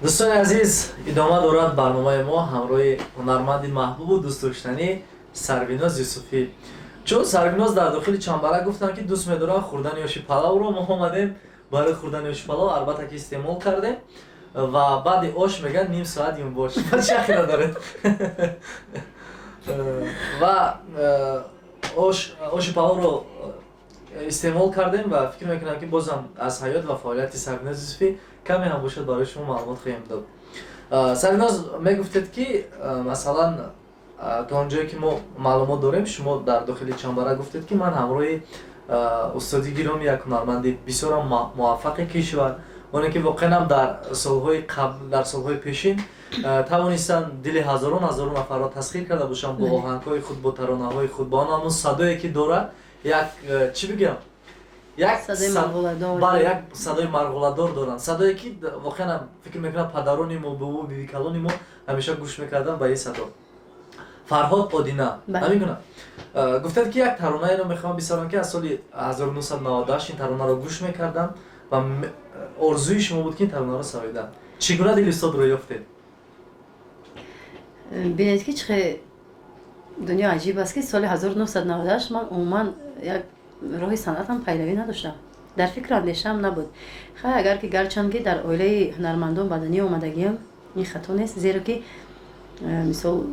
Дӯстони азиз, идома дорад барномаи мо ҳамроҳи ҳунарманди маҳбубу дӯстдоштанӣ Сарвиноз Юсуфӣ. Чун Сарвиноз дар дохили чамбара гуфтанд, ки дӯст медорам хӯрдани оши палавро, мо омадем барои хӯрдани оши палав, албатта, ки истеъмол кардем ва баъди ош мегӯянд, ним соат юмбош. Чӣ ақида доред? Ва оши палавро истеъмол кардем ва фикр мекунам, ки бозам аз ҳаёт ва фаъолияти Сарвиноз Юсуфӣ каме ҳам бошад, барои шумо маълумот хоҳем дод. Сарвиноз, мегуфтед, ки масалан, то он ҷое ки мо маълумот дорем, шумо дар дохили чамбара гуфтед, ки ман ҳамроҳи устоди гиромӣ, як ҳунарманди бисёрам муваффақи кишвар, оне ки воқеан ҳам дар солҳои қабл, дар солҳои пешин тавонистанд дили ҳазорон ҳазорон нафарро тасхир карда бошанд бо оҳангҳои худ, бо таронаҳои худ, бо он ҳамун садое, ки дорад, як чӣ бигӯям, як бале, як садои марғуладор доранд, садое, ки воқеан ҳам фикр мекунам, падарони мо, бобу бибикалони мо ҳамеша гӯш мекарданд ба ин садо. Фарҳод Одина ҳамин гуна гуфтанд, ки як таронаеро мехоҳам бисарам, ки аз соли 1998 ин таронаро гӯш мекардам ва орзуи шумо буд, ки ин таронаро сароидан. Чӣ гуна дили устодро ёфтед? Бинед, ки чӣ хел дунё аҷиб аст, ки соли 1998 ман умуман як роҳи санъатам пайравӣ надоштам, дар фикру андешаам набуд. Хай, агар ки гарчанд ки дар оилаи ҳунармандон ба дунё омадагиам, ин хато нест, зеро ки мисол,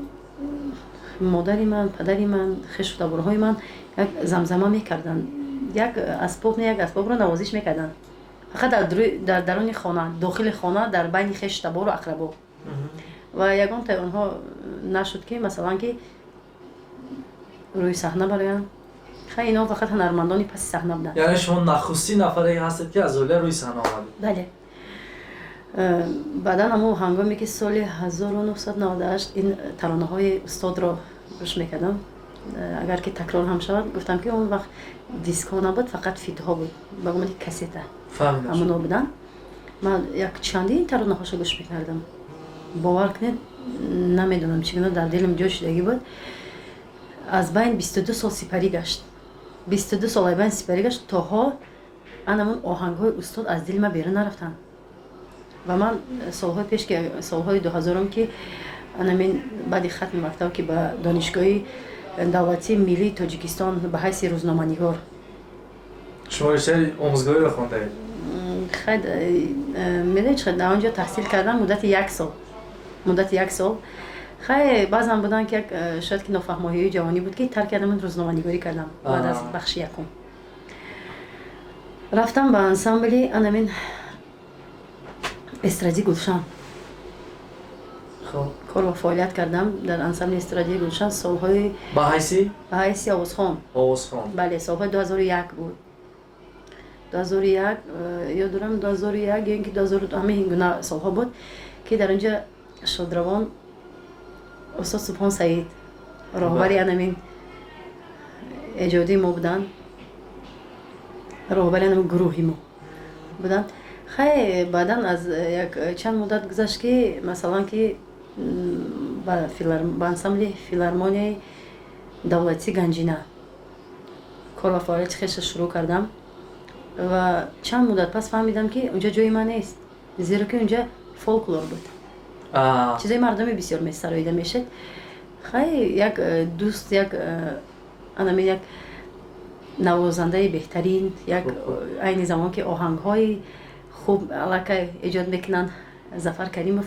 модари ман, падари ман, хешу таборҳои ман як замзама мекарданд, як асбоб не, як асбобро навозиш мекарданд, фақат дар даруни хона, дохили хона, дар байни хешу табору ақрабо. Ва ягонтаи онҳо нашуд, ки масалан, ки рӯи саҳна бароянд. Хай, инҳо фақат ҳунармандони паси саҳна буданд. Яъне шумо нахустин нафаре ҳастед, ки аз оила рӯи саҳна омадед? Бале. Баъдан ҳамо ҳангоме ки соли 1998 ин таронаҳои устодро гӯш мекардам, агар ки такрор ҳам шавад, гуфтам, ки он вақт дискҳо набуд, фақат фитҳо буд, ба гумони кассета ҳамоно буданд. Ман як чандин таронаҳошо гӯш мекардам. Бовар кунед, намедонам, чӣ гуна дар дилам ҷой шудагӣ буд. Аз байн 22 сол сипарӣ гашт, 22 сол аз байн сипарӣ гашт, то ҳол анамон оҳангҳои устод аз дили ман берун нарафтанд. Ва ман солҳои пеш, ки солҳои 2000-ум, ки анамин баъди хатми мактаб, ки ба Донишгоҳи давлатии миллии Тоҷикистон ба ҳайси рӯзноманигор Шумо риштаи омӯзгориро хондаед? Хай, медонед, чӣ, дар он ҷо таҳсил кардам муддати як сол, муддати як сол. Хай, баъзан буданд, ки як шояд ки нофаҳмоҳиҳои ҷавонӣ буд, ки тарк кардам, рӯзноманигорӣ кардам. Баъд аз бахши якум рафтам ба ансамбли анамин эстрадии «Гулшан», кор ва фаъолият кардам дар ансамбли эстрадии «Гулшан» солҳои Ба ҳайси? Ба ҳайси овозхон. Овозхон. Бале, солҳои 2001 буд, 2001, ёд дорам, 2001 ё ин ки 2000, ҳамин гуна солҳо буд, ки дар он ҷо шодравон устод Субҳон Саид роҳбари анамин эҷодии мо буданд, роҳбари анамин гурӯҳи мо буданд. Хай, баъдан аз як чанд муддат гузашт, ки масалан, ки ба ансамбли филармонияи давлатии «Ганҷина» кор ва фаъолияти хеша шурӯъ кардам ва чанд муддат пас фаҳмидам, ки унҷа ҷои ман нест, зеро ки унҷа фолклор буд, чизои мардуми бисёр месароида мешед. Хай, як дӯст, як анамин як навозандаи беҳтарин, як айни замон ки оҳангҳои хуб аллакай эҷод мекунанд, Зафар Каримов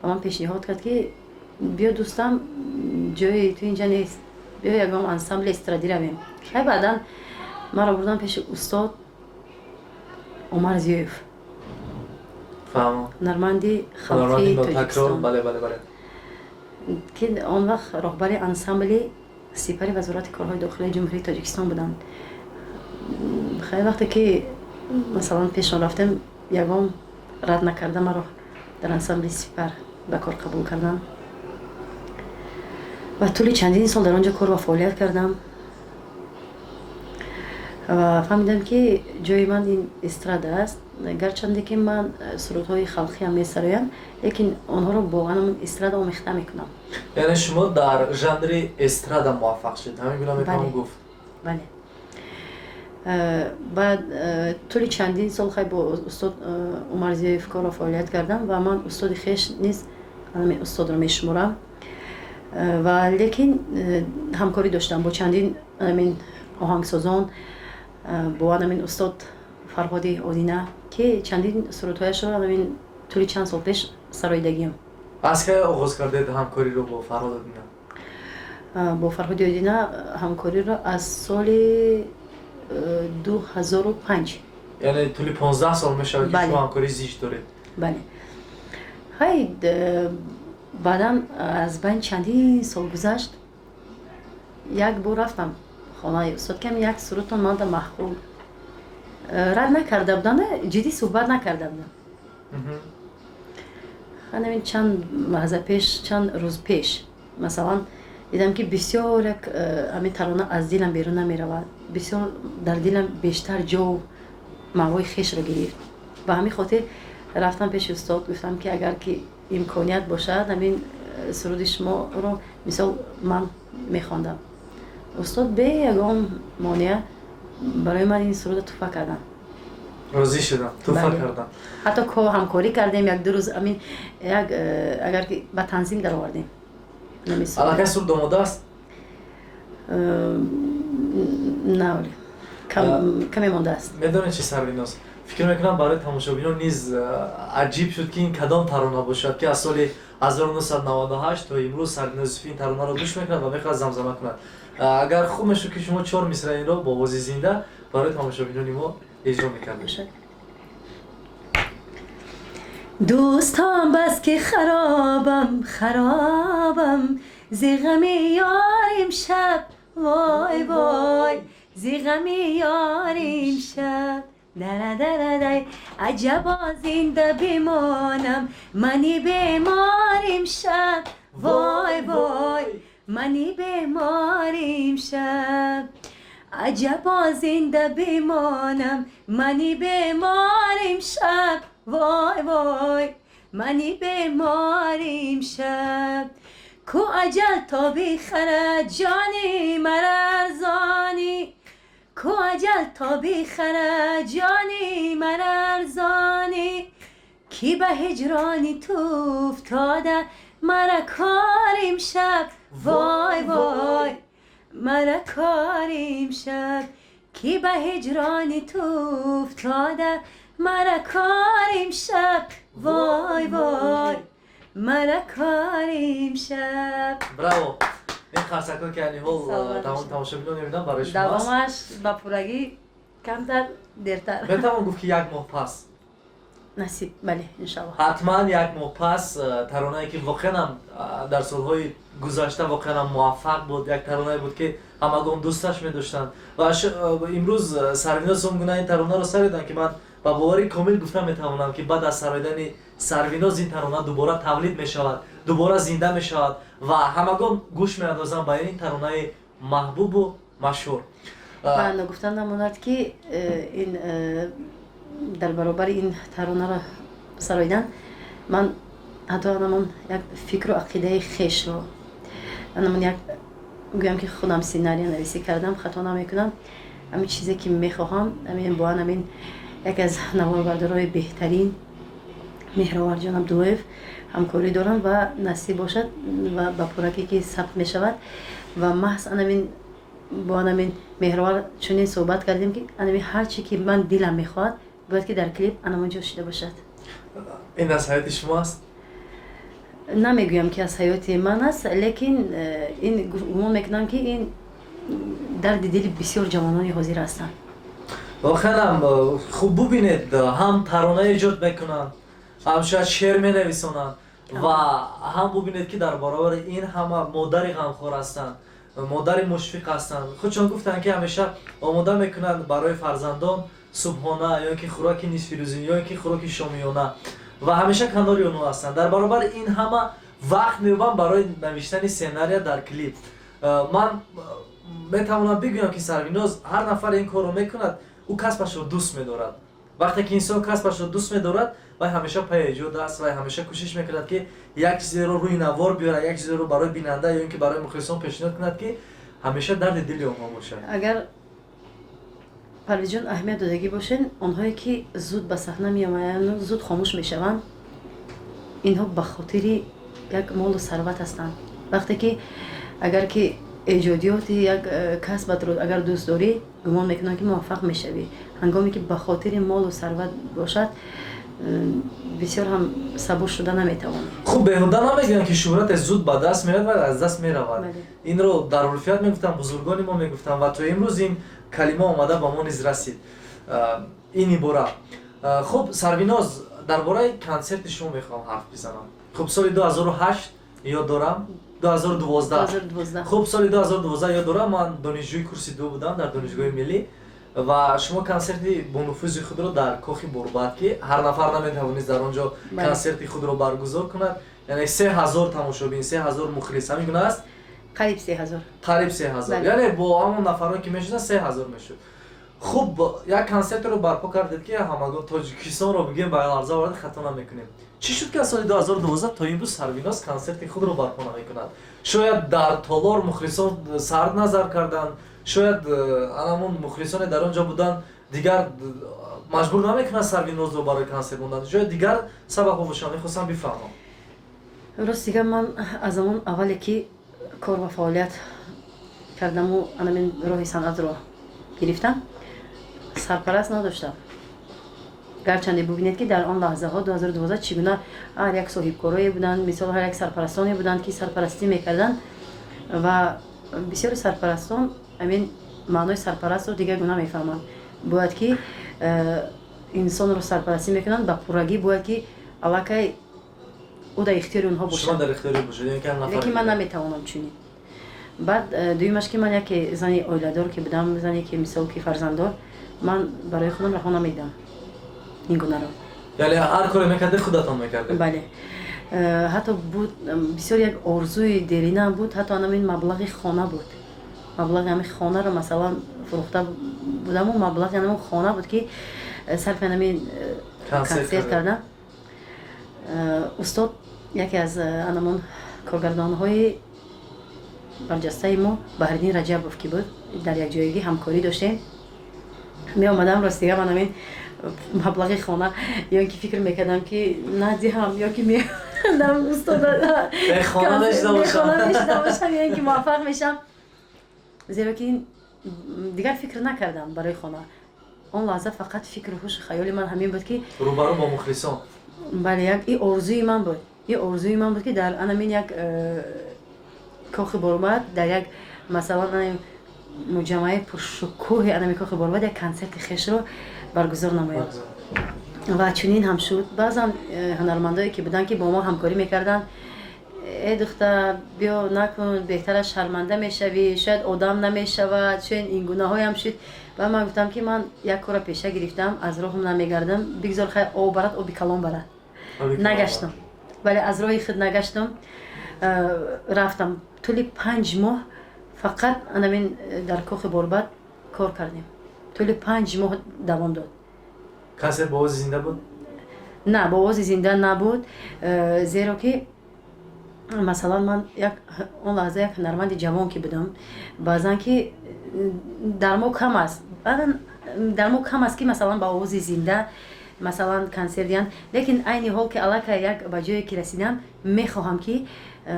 ба ман пешниҳод кард, ки биё, дӯстам, ҷои ту инҷа нест, биё, ягон ансамбли эстрадӣ равем. Хай, баъдан маро бурдан пеши устод Умар Зиёев, ҳунарманди халқии Тоҷикистон, ки он вақт роҳбари ансамбли «Сипари» Вазорати корҳои дохилии Ҷумҳурии Тоҷикистон буданд. Хеле вақте ки масалан пешон рафтем, ягон рад накарда, маро дар ансамбли «Сипар» ба кор қабул карданд ва тӯли чандин сол дар он ҷо кор ва фаъолият кардам ва фаҳмидам, ки ҷои ман ин эстрада аст. Гарчанде ки ман сурудҳои халқиам месароям, лекин онҳоро бо анамон эстрада омехта мекунам. Яъне шумо дар жанри эстрада муваффақ шудед, ҳамин гуна метавон гуфт? Бале. Баъд тӯли чандин сол хай бо устод Умарзиёев корро фаъолият кардам ва ман устоди хеш низ ҳамин устодро мешуморам. Ва лекин ҳамкорӣ доштам бо чандин ҳамин оҳангсозон, бо ҳамин устод Фарҳоди Одина, ки чандин сурудҳояшро ҳамин тӯли чанд сол пеш сароидагиам. Аз кай оғоз кардед ҳамкориро бо Фарҳод Одина? Бо Фарҳоди Одина ҳамкориро аз соли 2005. Яъне тӯли 15 сол мешавад, ки шумо ҳамкории зич доред. Бале. Хай, баъдан аз байн чандин сол гузашт, як бор рафтам хонаи устод, ки як сурудтон манда маъқул. Рад накарда буданд, ҷиддӣ суҳбат накарда будам. Ҳамин чанд лаҳза пеш, чанд рӯз пеш, масалан, дидам, ки бисёр як ҳамин тарона аз дилам берун намеравад, бисёр дар дилам бештар ҷов маъвои хешро гирифт. Ба ҳамин хотир рафтам пеши устод, гуфтам, ки агар ки имконият бошад, ҳамин суруди шуморо, мисол, ман мехондам. Устод бе ягон монеа барои ман ин сурудро туҳфа карданд. Розӣ шудам, туҳфа кардам. Ҳатто ҳамкорӣ кардем як ду рӯз, ҳамин як агар ки ба танзим даровардем. Аллакай суруд омода аст? На, оле каме мондааст. Медонед чи, Сарвиноз, фикр мекунам, барои тамошобинон низ аҷиб шуд, ки ин кадом тарона бошад, ки аз соли 1998 то имрӯз Сарвиноз Юсуфӣ ин таронаро гӯш мекунад ва мехоҳад замзама кунад. Агар хуб мешуд, ки шумо чор мисра инро бо овози зинда барои тамошобинони мо иҷро мекардед. Дӯстон, бас ки харобам, харобам зи ғами ёр имшаб, вой, вой, зи ғами ёр имшаб, дара-дарадай, аҷабо зинда бимонам мани бемор имшаб, вой, вой, мани бемор имшаб, аҷабо зинда бимонам мани бемор имшаб, вой, вой, мани бемор имшаб, ку аҷал то бихарад ҷони мара арзонӣ, ку аҷал то бихарад ҷони мара арзонӣ, ки ба ҳиҷрони ту уфтода мара кор имшаб, вой, вой, мара кор имшаб, ки ба ҳиҷрони ту уфтода мара кор имшаб, вой, вой, мара кор имшаб. Браво! Ин қарсакҳо, ки айни ҳол тамошобинон мебинам, барои шумо аст. Давомаш ба пуррагӣ камтар дертар. Метавон гуфт, ки як моҳ пас. Насиб, бале, иншалло. Ҳатман як моҳ пас таронае, ки воқеанам дар солҳои гузашта воқеанам муваффақ буд, як таронае буд, ки ҳамагон дӯсташ медоштанд, ва имрӯз Сарвиноз он гуна ин таронаро сариданд, ки ман ба бовари комил гуфта метавонам, ки баъд аз сароидани Сарвиноз ин тарона дубора тавлид мешавад, дубора зинда мешавад ва ҳамагон гӯш меандозанд ба ин таронаи маҳбубу машҳур. Ва ногуфта намонад, ки ин дар баробари ин таронаро сароидан ман ҳатто анамон як фикру ақидаи хешро, анамон як гӯям, ки худам сценария нависӣ кардам, хато намекунам, ҳамин чизе ки мехоҳам, ҳамин бо ҳамин яке аз наворбардорои беҳтарин, Меҳроварҷон Абдуллоев, ҳамкорӣ дорам ва насиб бошад ва ба пуррагӣ ки сабт мешавад. Ва маҳз анамин бо анамин Меҳровар чунин суҳбат кардем, ки анамин ҳар чи ки ман дилам мехоҳад, бояд ки дар клип анамон ҷо шуда бошад. Ин аз ҳаёти шумо аст? Намегӯям, ки аз ҳаёти ман аст, лекин ин гумон мекунам, ки ин дарди дили бисёр ҷавонони ҳозир ҳастанд. Воқеанам хуб, бубинед, ҳам тарона эҷод мекунанд, ҳам шояд шеър менависонанд ва ҳам бубинед, ки дар баробари ин ҳама модари ғамхор ҳастанд, модари мушфиқ ҳастанд. Худшон гуфтанд, ки ҳамеша омода мекунанд барои фарзандон субҳона ё ин ки хӯроки нисфирӯзӣ, ё ин ки хӯроки шомиёна, ва ҳамеша канори онҳо ҳастанд. Дар баробари ин ҳама вақт меёбам барои навиштани сценария дар клип. Ман метавонам бигӯям, ки Сарвиноз, ҳар нафаре ин корро мекунад, ӯ касбашро дӯст медорад. Вақте ки инсон касбашро дӯст медорад, вай ҳамеша пайи эҷод аст, вай ҳамеша кӯшиш мекунад, ки як чизеро рӯи навор биёрад, як чизеро барои бинанда ё ин ки барои мухлисон пешниҳод кунад, ки ҳамеша дарди дили онҳо бошад. Агар Парвизҷон, аҳамият додагӣ бошед, онҳое ки зуд ба саҳна меомаяну зуд хомӯш мешаванд, инҳо ба хотири як молу сарват ҳастанд. Вақте ки агар ки эҷодиёти як касбатро агар дӯст дорӣ, гумон мекунам, ки муваффақ мешавӣ. Ҳангоме ки ба хотири молу сарват бошад, бисёр ҳам сабур шуда наметавонӣ. Хуб, беҳуда намегӯянд, ки шӯҳрате зуд ба даст меояд ва аз даст меравад. Инро дар урфият мегуфтанд, бузургони мо мегуфтанд ва то имрӯз ин калима омада ба мо низ расид, ин ибора. Хуб, Сарвиноз, дар бораи консерти шумо мехоҳам ҳарф бизанам. Хуб, соли 2008 ёд дорам, 2012. Хуб, соли 2012 ёд дорам, ман донишҷӯи курси ду будам дар Донишгоҳи миллӣ ва шумо консерти бонуфузи худро дар Кохи Борбад, ки ҳар нафар наметавонист дар он ҷо консерти худро баргузор кунад, яъне 3000 тамошобин, 3000 мухлис, ҳамин гуна аст? Қариб 3000. Қариб 3000, яъне бо ҳамон нафарон, ки мешуданд, 3000 мешуд. Хуб, як консертро барпо кардед, ки ҳамагон Тоҷикистонро бигӯем, ба ларза овард, хато намекунем. Чӣ шуд, ки аз соли 2012 то имрӯз Сарвиноз консерти худро барпо намекунад? Шояд дар толор мухлисон сард назар карданд, шояд анамон мухлисоне дар он ҷо буданд, дигар маҷбур намекунад Сарвинозро барои консерт мондан, шояд дигар сабабҳо бошанд. Мехостам бифаҳмам. Рости гап, ман аз ҳамон аввале ки кор ва фаъолият кардаму анамин роҳи санъатро гирифтам, сарпараст надоштам. Гарчанде бубинед, ки дар он лаҳзаҳо, 2012, чӣ гуна ҳар як соҳибкорое буданд, мисол, ҳар як сарпарастоне буданд, ки сарпарастӣ мекарданд, ва бисёри сарпарастон ҳамин маънои сарпарастро дигар гуна мефаҳманд. Бояд ки инсонро сарпарастӣ мекунанд, ба пуррагӣ бояд ки аллакай ӯ дар ихтиёри онҳо бошад. Лекин ман наметавонам чунин. Баъд дуюмаш, ки ман яке зани оиладор ки будам, зане ки, мисол, ки фарзанддор, ман барои худам раҳо намедиҳам ин гунаро. Яъне ҳар коре мекардед, худатон мекардед? Бале. Ҳатто буд, бисёр як орзуи дерина буд, ҳатто анамин маблағи хона буд, маблағи ҳамин хонаро, масалан, фурӯхта будаму маблағи анамин хона буд, ки сарфи анамин консерт кардам. Устод, яке аз анамон коргардонҳои барҷастаи мо, Баҳриддин Раҷабов ки буд, дар якҷоягӣ ҳамкорӣ доштем, меомадам. Ростига, ман ҳамин маблағи хона ё ин ки фикр мекардам, ки надиҳам, ё ки медам устода хона мешида бошам, ё ин ки муваффақ мешам, зеро ки дигар фикр накардам барои хона. Он лаҳза фақат фикру ҳушу хаёли ман ҳамин буд, ки рӯбарӯ бо мухлисон. Бале, як и орзуи ман буд, и орзуи ман буд, ки дар анамин як Кохи Борбад, дар як, масалан, муҷаммаи пуршукӯҳи анами Кохи Борбад як консерти хешро баргузор намоям. Ва чунин ҳам шуд. Баъзан ҳунармандое ки буданд, ки бо мо ҳамкорӣ мекарданд: «Э, духтар, биё, накун, беҳтараш, шарманда мешавӣ, шояд одам намешавад», шояд ин гунаҳоям шуд. Ва ман гуфтам, ки ман як корро пеша гирифтам, аз роҳам намегардам, бигзор хай об барад, оби калон барад. Нагаштам, вале аз роҳи худ нагаштам, рафтам. Тӯли 5 моҳ фақат анамин дар Кохи Борбад кор кардем, тӯли 5 моҳ давом дод. Консерт бо овози зинда буд? На, бо овози зинда набуд, зеро ки, масалан, ман як он лаҳза як ҳунарманди ҷавон ки будам. Баъзан ки дар мо кам аст, баъдан дар мо кам аст, ки, масалан, ба овози зинда, масалан, консерт диҳанд. Лекин айни ҳол ки аллакай як ба ҷое ки расидам, мехоҳам, ки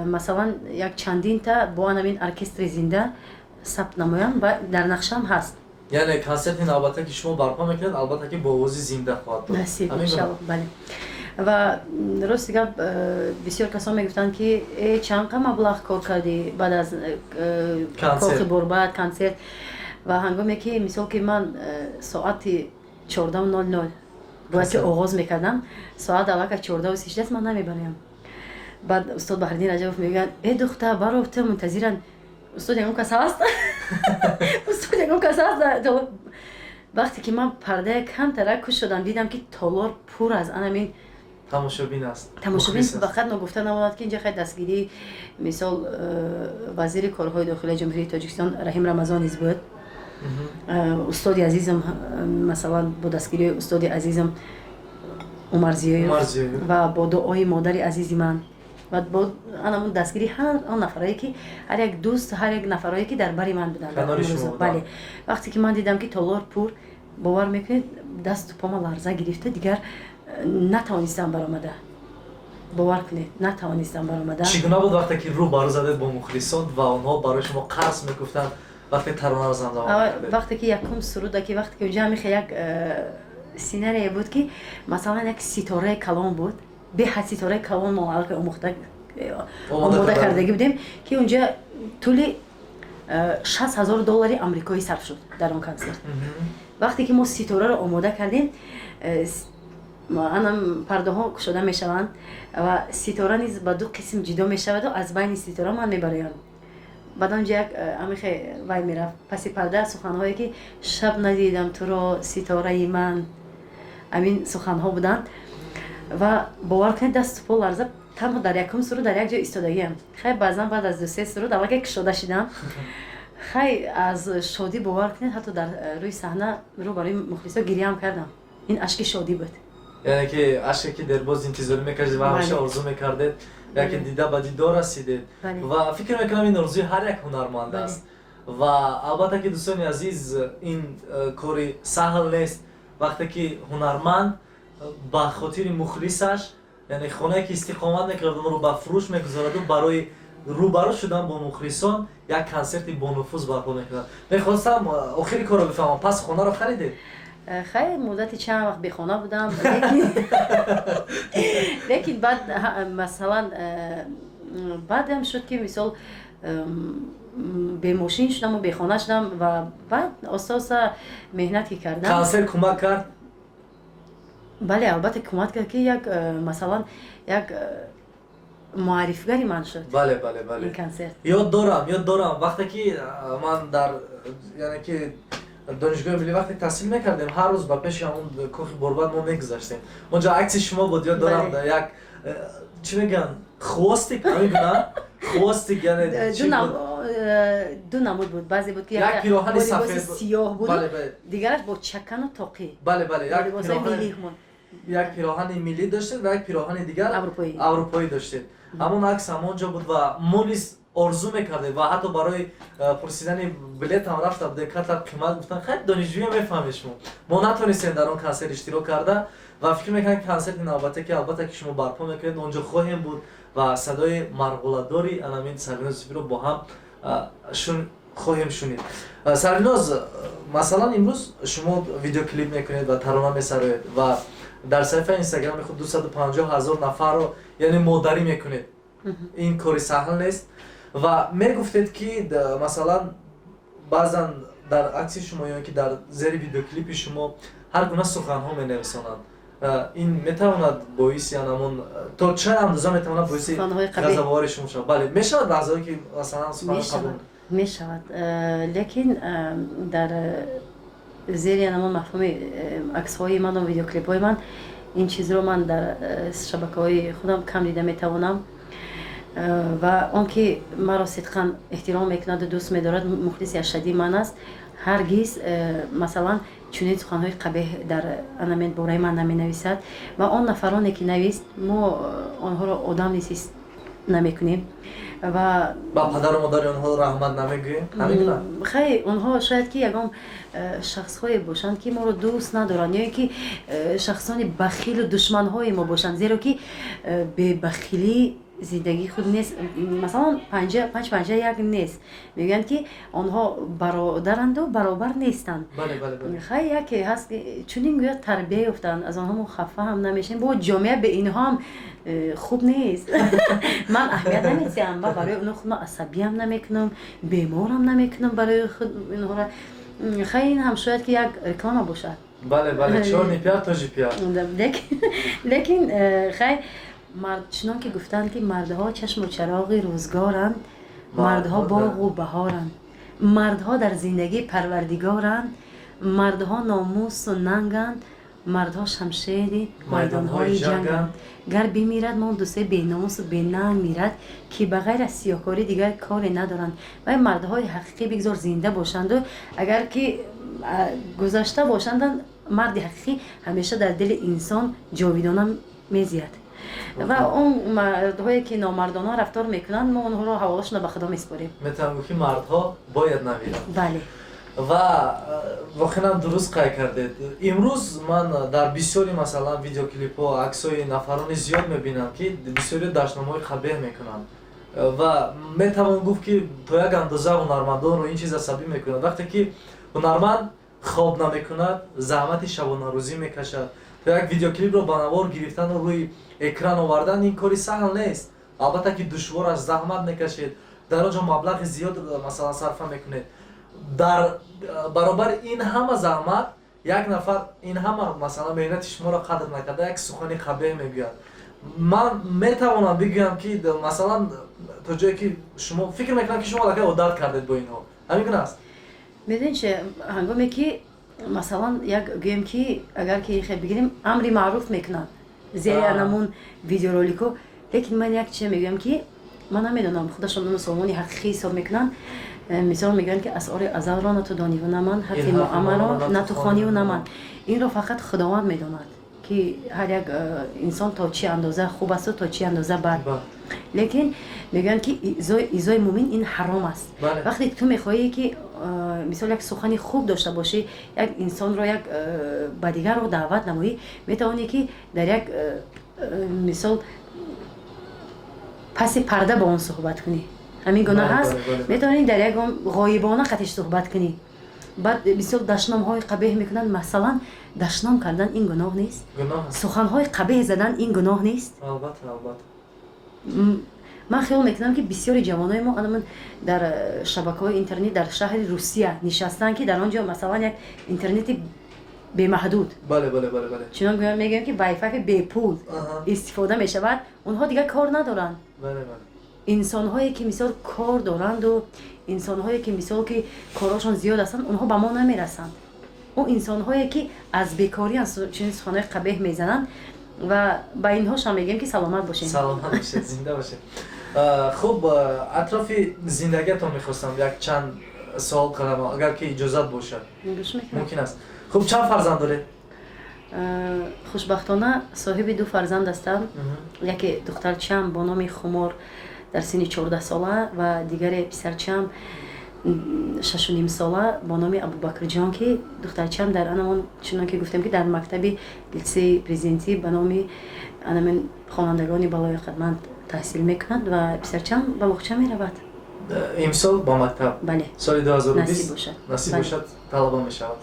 масалан, як чандинта бо анамин оркестри зинда сабт намоям ва дар нақшаам ҳаст. Яъне консерти навбата, ки шумо барпо мекунед, албатта ки бо овози зинда хоҳад буд? Насиб, иншаллоҳ, бале. Ва рости гап, бисёр касон мегуфтанд, ки э, чанд қа маблағ кор кардӣ баъд аз Кохи Борбад консерт? Ва ҳангоме ки, мисол, ки ман соати 14:00 бояд ки оғоз мекардам, соат аллакай 14:36 аст, ман намебароям. Баъд устод Баҳриддин Раҷабов мегӯянд: «Э, духтар, баро, ту мунтазиранд. Устод, ягон кас ҳаст? Устод, ягон кас ҳаст?» Вақте ки ман пардая камтара кушодам, дидам, ки толор пур аз анамин тамошобин аст. Тамошобин. Фақат ногуфта намонад, ки инҷа хай дастгирии, мисол, вазири корҳои дохилии Ҷумҳурии Тоҷикистон Раҳим Рамазон низ буд, устоди азизам, масалан, бо дастгирии устоди азизам Умарзиёев ва бо дуои модари азизи ман ва бо анамун дастгирии ҳар он нафарое ки, ҳар як дӯст, ҳар як нафарое ки дар бари ман буданд. Бале, вақте ки ман дидам, ки толор пур Бовар мекунед, дасту пома ларза гирифта, дигар натавонистам баромада. Бовар кунед, натавонистам баромада. Чӣ гуна буд, вақте ки рӯ барӯ задед бо мухлисон ва онҳо барои шумо қарс мегуфтанд, вақте таронаро замзама мекардед? Вақте ки якум суруда ки, вақте ки унҷа ҳамихе як сценарие буд, ки масалан як ситораи калон буд, беҳад ситораи калон, мо аллакай омӯхта, омода кардагӣ будем, ки унҷа тӯли 60 000 доллари амрикоӣ сарф шуд дар он консерт. Вақте ки мо ситораро омода кардем, анам пардаҳо кушода мешаванд ва ситора низ ба ду қисм ҷудо мешаваду аз байни ситора ман мебароям. Баъд онҷа як амихе вай мерафт паси парда, суханҳое ки «Шаб надидам туро, ситораи ман», ҳамин суханҳо буданд. Ва бовар кунед, дасту по ларза, танҳо дар якум суруд дар як ҷо истодагиам. Хай, баъзан баъд аз дусе суруд аллакай кушода шидам. Хай, аз шодӣ, бовар кунед, ҳатто дар рӯи саҳна рӯ барои мухлисо гиряам кардам. Ин ашки шодӣ буд. Яъне ки ашке ки дербоз интизорӣ мекардед ва ҳамеша орзу мекардед, яке дида ба дидор расидед. Ва фикр мекунам, ин орзуи ҳар як ҳунарманд аст. Ва албатта ки, дӯстони азиз, ин кори саҳл нест, вақте ки ҳунарманд ба хотири мухлисаш, яъне хонае ки истиқомат мекард, онро ба фурӯш мегузораду барои рӯбарӯ шудан бо мухлисон як консерти бонуфуз барпо мекунад. Мехостам охири корро бифаҳмам: пас хонаро харидед? Хай, муддати чанд вақт бехона будам, лекин баъд, масалан, баъдам шуд, ки мисол бемошин шудаму бехона шудам ва баъд оста оста меҳнат ки кардам. Консерт кӯмак кард? Бале, албатта, кӯмак кард, ки як масалан як муаррифгари ман шуд. бале бале бале Ин консерт. Ёд дорам, ёд дорам, вақте ки ман дар, яъне ки, донишгоҳи миллӣ вақте таҳсил мекардем, ҳар рӯз ба пеши ҳамон кохи борбад мо мегузаштем, онҷо акси шумо буд. Ёд дорам, як чӣ мегӯянд, хвостик, ҳамин хвостик, яъне Ду намуд буд. Баъзе буд, ки як пироҳани сафед, сиёҳ буд, дигараш бо чакану тоқӣ. Бале, бале, як пироҳани миллӣ доштед ва як пироҳани дигар аврупоӣ доштед. Ҳамон акс ҳамон ҷо буд ва мо низ орзу мекардем ва ҳатто барои пурсидани билетам рафта будем, катар қимат гуфтан. Хайр, донишҷӯя, мефаҳмед шумо. Мо натонистем дар он консерт иштирок карда ва фикр мекунам, ки консерти навбате, ки албатта ки шумо барпо мекунед, он ҷо хоҳем буд ва садои марғуладори анамин Сарвиноз Юсуфиро бо ҳам хоҳем шунид. Сарвиноз, масалан, имрӯз шумо видеоклип мекунед ва тарона месароед ва дар саҳифаи Инстаграми худ 250 000 нафарро, яъне, модарӣ мекунед. Ин кори саҳл нест. Ва мегуфтед, ки масалан баъзан дар акси шумо ё ки дар зери видеоклипи шумо ҳар гуна суханҳо менависонанд. Ин метавонад боиси анамон, то чӣ андоза метавонад боиси ғазабовари шумо шавад? Бале, мешавад лаҳзаое, ки масалан сухан қабул Мешавад, лекин дар зери анамон мафҳуми аксҳои ману видеоклипҳои ман ин чизро ман дар шабакаҳои худам кам дида метавонам. Ва он ки маро сидқан эҳтиром мекунаду дӯст медорад, мухлиси ашаддии ман аст, ҳаргиз масалан чунин суханҳои қабеҳ дар анамен бораи ман наменависад. Ва он нафароне ки навист, мо онҳоро одам низ ҳис намекунем ва Ба падару модари онҳо раҳмат намегӯем, ҳамин? Хай, онҳо шояд ки ягон шахсҳое бошанд, ки моро дӯст надоранд, ё ин ки шахсони бахилу душманҳои мо бошанд, зеро ки бебахилӣ зиндагии худ нест. Масалан, панҷа панҷ панҷа як нест, мегӯянд, ки онҳо бародаранду баробар нестанд. Хай, яке ҳаст, чунин гӯё тарбия ёфтанд, аз онҳо мо хафа ҳам намешавем. Бо ҷомеа бе инҳо ҳам хуб нест. Ман аҳамият намедиҳам ва барои онҳо худ ман асабиам намекунам, беморам намекунам барои худ инҳоро. Хай, ин ҳам шояд ки як реклама бошад. Бале, чёрный пиар тоже пиар. Лекин хай, чунон ки гуфтанд, ки мардҳо чашму чароғи рӯзгоранд, мардҳо боғу баҳоранд, мардҳо дар зиндагӣ парвардигоранд, мардҳо номусу нанганд, мардҳо шамшери майдонҳои ҷанганд. Гар бимирад, мо дусе беномусу бенанг мирад, ки ба ғайр аз сиёҳкорӣ дигар коре надоранд. Вай мардҳои ҳақиқӣ бигзор зинда бошанду агар ки гузашта бошанд, марди ҳақиқӣ ҳамеша дар дили инсон ҷовидона мезиёд. Ва он мардҳое ки номардона рафтор мекунанд, мо онҳоро ҳаволашонро ба Худо месупорем. Метавон гуфт, ки мардҳо бояд намиранд. Бале. Ва воқеан дуруст қайд кардед. Имрӯз ман дар бисёри, масалан, видеоклипҳо, аксҳои нафарони зиёд мебинам, ки бисёри дашномҳои қабеҳ мекунанд, ва метавон гуфт, ки то як андоза ҳунармандонро ин чиз асабӣ мекунад. Вақте ки ҳунарманд хоб намекунад, заҳмати шабонарӯзӣ мекашад, то як видеоклипро ба навор гирифтану рӯи экран овардан, ин кори саҳл нест, албатта ки душвор аст. Заҳмат мекашед, дар он ҷо маблағи зиёд, масалан, сарфа мекунед. Дар баробари ин ҳама заҳмат як нафар ин ҳама, масалан, меҳнати шуморо қадр накарда, як сухани қабеҳ мегӯяд. Ман метавонам бигӯям, ки, масалан, то ҷое ки шумо, фикр мекунам, ки шумо аллакай одат кардед бо инҳо. Ҳамин гуна аст? Медонед че, ҳангоме ки, масалан, як гӯем ки, агар ки хе бигирем, амри маъруф мекунанд зери анамун видеоролико. Лекин ман як чизе мегӯям, ки ман намедонам, худашон мусулмони ҳақиқӣ ҳисоб мекунанд. Мисол, мегӯянд, ки асъори азалро на ту дониву на ман, ҳарфи муаммаро на ту хониву на ман. Инро фақат Худованд медонад, ки ҳар як инсон то чӣ андоза хуб асту то чӣ андоза бад. Лекин мегӯянд, ки изои мумин ин ҳаром аст. Вақте ту мехоҳӣ, ки мисол, як сухани хуб дошта бошӣ, як инсонро як ба дигарро даъват намоӣ, метавонӣ, ки дар як мисол, паси парда бо он суҳбат кунӣ. Ҳамин гуна ҳаст, метавонӣ дар як ғоибона қатиш суҳбат кунӣ. Баъд, мисол, дашномҳои қабеҳ мекунанд. Масалан, дашном кардан ин гуноҳ нест? Суханҳои қабеҳ задан ин гуноҳ нест? Албатта, албатта. Ман хиёл мекунам, ки бисёри ҷавонои мо анамун дар шабакаҳои интернет дар шаҳри Русия нишастанд, ки дар он ҷо, масалан, як интернети бемаҳдуд, чунон мегӯем, ки вайфайи бепул истифода мешавад. Онҳо дигар кор надоранд. Инсонҳое ки, мисол, кор доранду инсонҳое ки, мисол, ки корҳошон зиёд ҳастанд, онҳо ба мо намерасанд. О инсонҳое ки аз бекориан чунин суханҳои қабеҳ мезананд, ва ба инҳошам мегӯем, ки саломат бошед. Саломат бошед, зинда бошед. Хуб, атрофи зиндагиатон мехостам як чанд суол кунам, агар ки иҷозат бошад. Мумкин аст. Хуб, чанд фарзанд доред? Хушбахтона, соҳиби ду фарзанд ҳастам. Яке духтарчаам бо номи Хумор, дар синни 14 сола, ва дигаре писарчаам 6,5 сола бо номи Абубакрҷон, ки духтарчаам дар анамон, чунон ки гуфтем, ки дар мактаби литсеи президентӣ ба номи анамин хонандагони балояқатманд таҳсил мекунад ва писарчаам ба боғча меравад. Имсол ба мактаб? Бале. Соли 2020 насиб бошад, талаба мешавад.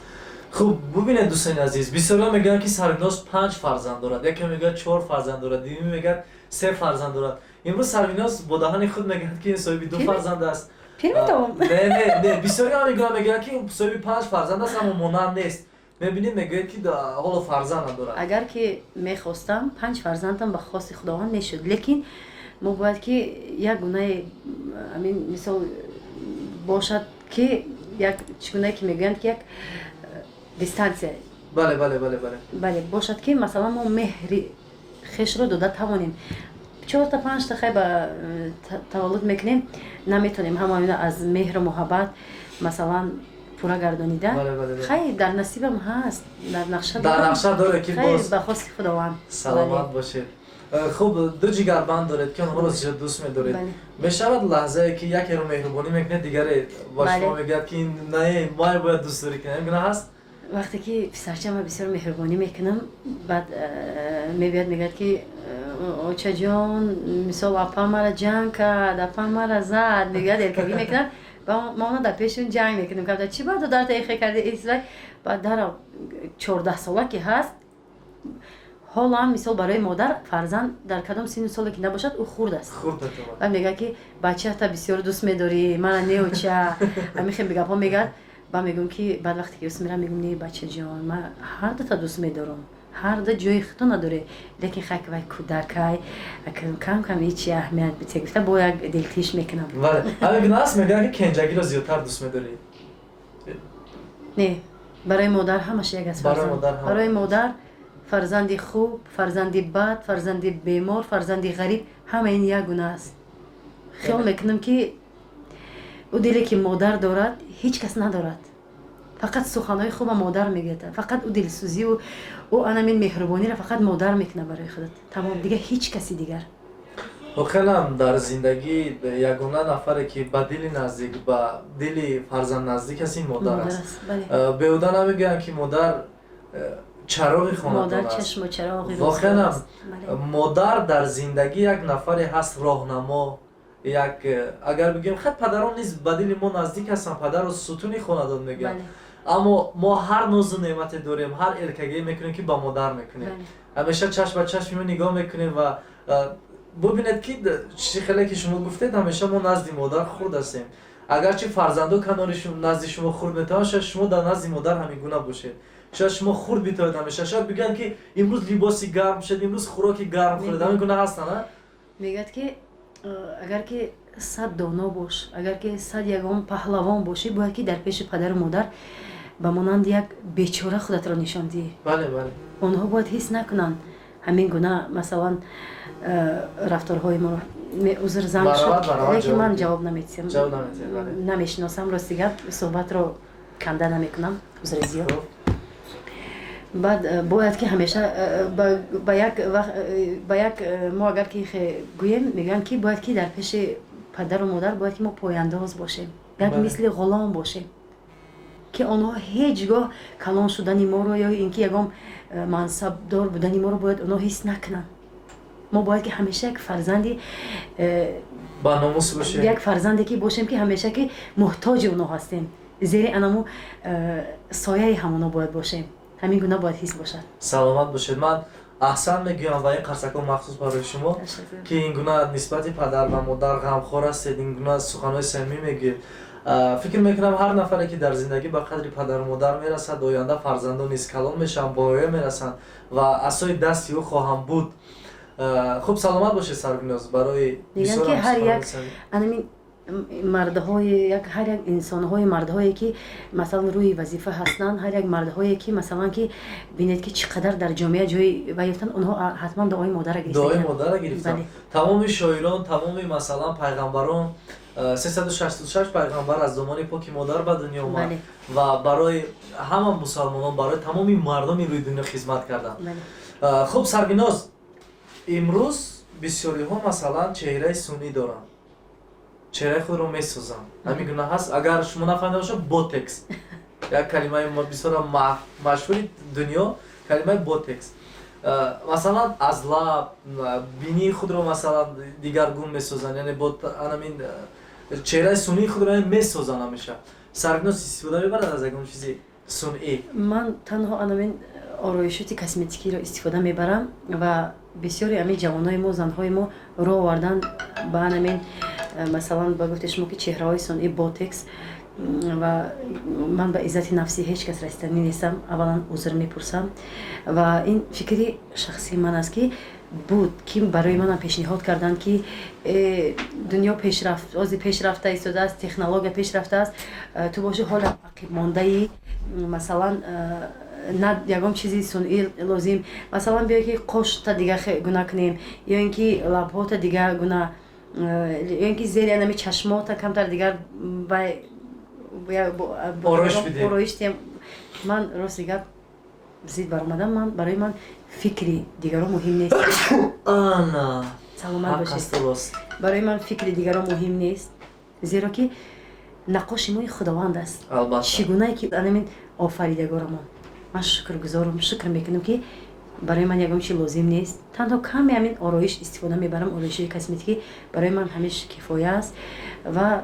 Хуб, бубинед, дӯстони азиз, бисёриҳо мегӯянд, ки Сарвиноз панҷ фарзанд дорад, яке мегӯяд, чор фарзанд дорад, дуюмӣ мегӯяд, се фарзанд дорад. Имрӯз Сарвиноз бо даҳани худ мегӯяд, ки соҳиби ду фарзанд аст. Не, не, не, бисёриҳо мегӯянд, ки соҳиби панҷ фарзанд аст, аммо монанд нест. Мебинед, мегӯяд, ки ҳоло фарзанд надорад. Агар ки мехостам, панҷ фарзандам ба хости Худованд мешуд, лекин мо бояд ки як гунаи амин, мисол, бошад, ки як чӣ гунае ки мегӯянд, ки як дистанция. бале бале бале бале Бале, бошад, ки, масалан, мо меҳри хешро дода тавонем. Чорта, панҷта хай ба таваллуд мекунем, наметонем ҳамаина аз меҳру муҳаббат, масалан, пурра гардонида. Хай, дар насибам ҳаст, дар нақша. Дар нақша доре, ки боз. Ба хости Худованд. Саломат бошед. Хуб, ду ҷигарбанд доред, ки онҳоро зиёд дӯст медоред. Мешавад лаҳзае, ки якеро меҳрубонӣ мекунед, дигаре ба шумо мегӯяд, ки не, май бояд дӯстдорӣ кунем? Ин гуна ҳаст? Вақте ки писарчама бисёр меҳрубонӣ мекунам, баъд мебиёд, мегӯяд, ки очаҷон, мисол, апа мара ҷанг кард, апа мара зад, мегӯяд, эркагӣ мекунад. Ма она дар пешун ҷанг мекунем, кабда чӣ ба додарта эхе карди. Баъд дара 14 сола ки ҳаст, ҳолам, мисол, барои модар фарзанд дар кадом синну соле ки набошад, ӯ хурд аст. Баъд мегӯяд, ки бачаата бисёр дӯст медорӣ, мана не, оча, ҳамин гапҳо мегӯяд. Ба мегӯм, ки баъд вақте ки ӯс мерам, мегӯм: не, бачаҷон, ман ҳар дута дӯст медорам, ҳар ду ҷои худо надоре, лекин хай, вай кӯдакай, кам кам ҳечи аҳамият бите, гуфта, бо як дилтиш мекунам. Бале, ҳамин гуна аст. Мегӯянд, ки кенҷагиро зиёдтар дӯст медорӣ. Не, барои модар ҳамаш як аст. Барои модар фарзанди хуб, фарзанди бад, фарзанди бемор, фарзанди ғариб, ҳама ин як гуна аст. Хиёл мекунам, ки ӯ диле ки модар дорад, ҳеҷ кас надорад. Фақат суханҳои хуба модар мегӯяд, фақат ӯ дилсӯзию ӯ анамин меҳрубониро фақат модар мекунад барои худат, тамом, дигар ҳеҷ каси дигар. Воқеан, дар зиндагӣ ягона нафаре, ки ба дили наздик, ба дили фарзанд наздик аст, ин модар аст. Беҳуда намегӯянд, ки модар чароғи хонадон аст. Воқеан, модар дар зиндагӣ як нафаре ҳаст, роҳнамо. Як агар бигӯем, хай, падарон низ ба дили мо наздик ҳастанд, падарро сутуни хонадон мегӯянд, аммо мо ҳар нозу неъмате дорем, ҳар эркагие мекунем, ки ба модар мекунем, ҳамеша чашм ба чашми ӯ нигоҳ мекунем. Ва бубинед, ки чӣ хеле ки шумо гуфтед, ҳамеша мо назди модар хурд ҳастем. Агарчи фарзандо канори назди шумо хурд метавонанд, шояд шумо дар назди модар ҳамин гуна бошед. Шояд шумо хурд битавонед ҳамеша, шояд бигӯянд, ки имрӯз либоси гарм пӯшед, имрӯз хӯроки гарм хӯред. Ҳамин гуна ҳастанд, а? Мегӯяд, ки агар ки 100 доно бош, агар ки 100 ягон паҳлавон бошӣ, бояд ки дар пеши падару модар ба монанди як бечора худатро нишон диҳӣ. бале бале Онҳо бояд ҳис накунанд ҳамин гуна, масалан, рафторҳои моро. Узр, занг шуд, лекин ман ҷавоб наметиҳам, намешиносам. Рости гап, суҳбатро канда намекунам, узри зиёд. Баъд бояд ки ҳамеша ба як мо агар ки гӯем, мегӯянд, ки бояд ки дар пеши падару модар бояд ки мо пояндоз бошем, як мисли ғулом бошем, ки онҳо ҳеҷ гоҳ калон шудани моро ё ин ки ягон мансабдор будани моро бояд онҳо ҳис накунанд. Мо бояд ки ҳамеша як фарзанди ба номус бошем. Як фарзанде ки бошем, ки ҳамеша ки муҳтоҷи онҳо ҳастем, зери анаму сояи ҳамоно бояд бошем. Ҳамин гуна бояд ҳис бошад. Саломат бошед. Ман аҳсан мегӯям ва ин қарсакҳо махсус барои шумо, ки ин гуна нисбати падар ва модар ғамхор ҳастед, ин гуна суханҳои самимӣ мегӯед. Фикр мекунам, ҳар нафаре, ки дар зиндагӣ ба қадри падару модар мерасад, оянда фарзандон низ калон мешаванд, ба оя мерасанд ва асои дасти ӯ хоҳанд буд. Хуб, саломат бошед, Сарвиноз, барои Мегӯянд, ки ҳар як анамин мардҳои як, ҳар як инсонҳои мардҳое, ки масалан рӯи вазифа ҳастанд, ҳар як мардҳое, ки масалан ки бинед, ки чӣ қадар дар ҷомеа ҷои ва ёфтанд, онҳо ҳатман дуои модара гирифтаанд. Дуои модара гирифтанд. Тамоми шоирон, тамоми, масалан, пайғамбарон, 366 пайғамбар аз домони поки модар ба дунё омад ва барои ҳама мусалмонон, барои тамоми мардуми рӯи дунё хизмат карданд. Хуб, Сарвиноз, имрӯз бисёриҳо, масалан, чеҳраи сунъӣ доранд, чеҳраи худро месозанд. Ҳамин гуна ҳаст? Агар шумо нафаҳмида бошад, ботекс, як калимаи бисёр машҳури дунё, калимаи ботекс, масалан, аз лаб, бинии худро, масалан, дигаргун месозанд, яъне бо анамин чеҳраи сунъии худро месозанд ҳамеша. Сарвиноз истифода мебарад аз ягон чизи сунъӣ? Ман танҳо анамин ороишоти косметикиро истифода мебарам. Ва бисёри ҳамин ҷавонои мо, занҳои мо роҳ овардан ба анамин, масалан, ба гуфти шумо, ки чеҳраҳои сунъӣ, ботекс. Ва ман ба иззати нафси ҳеҷ кас расиданӣ нестам, аввалан узр мепурсам. Ва ин фикри шахсии ман аст, ки буд, ки барои манам пешниҳод карданд, ки дунё пешрафт, ози пешрафта истодааст, технология пешрафтааст, ту боши ҳола ақибмондаи, масалан, на ягон чизи сунъӣ лозим, масалан, биё, ки қошта дига гуна кунем, ё ин ки лабҳота дига гуна, ё ин ки зери анами чашмота камтар дигар ороиш диҳем. Ман, рости гап, зид баромадам. Ман, барои ман фикри дигарон муҳим нест. Саломат бошед. Барои ман фикри дигарон муҳим нест, зеро ки наққоши мои Худованд аст. Чӣ гунае ки анамин офаридагорамон, ман шукргузорам, шукр мекунам, ки барои ман ягон чи лозим нест. Танҳо каме ҳамин ороиш истифода мебарам, ороиши косметикӣ барои ман ҳамеш кифоя аст ва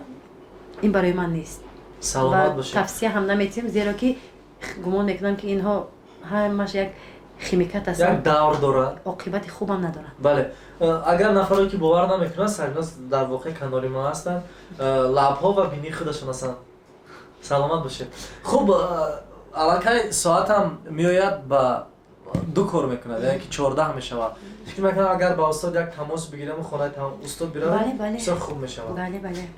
ин барои ман нест. Саломат бошед. Тавсия ҳам наметиҳам, зеро ки гумон мекунам, ки инҳо ҳамаш як химикат як ҳастанд. Давр дорад. Оқибати хубам надоранд. Бале, агар нафаре ки бовар намекунад, Сарвиноз дар воқеъ канори ман ҳастанд, лабҳо ва бинии худашон ҳастанд. Саломат бошед. Хуб, аллакай соатам меояд, ба 2 кор мекунад, яъне ки 14 мешавад. Фикр мекунам, агар ба устод як тамос бигирему хонаи устод биравад, Бале, бале. бисёр хуб мешавад. Бале.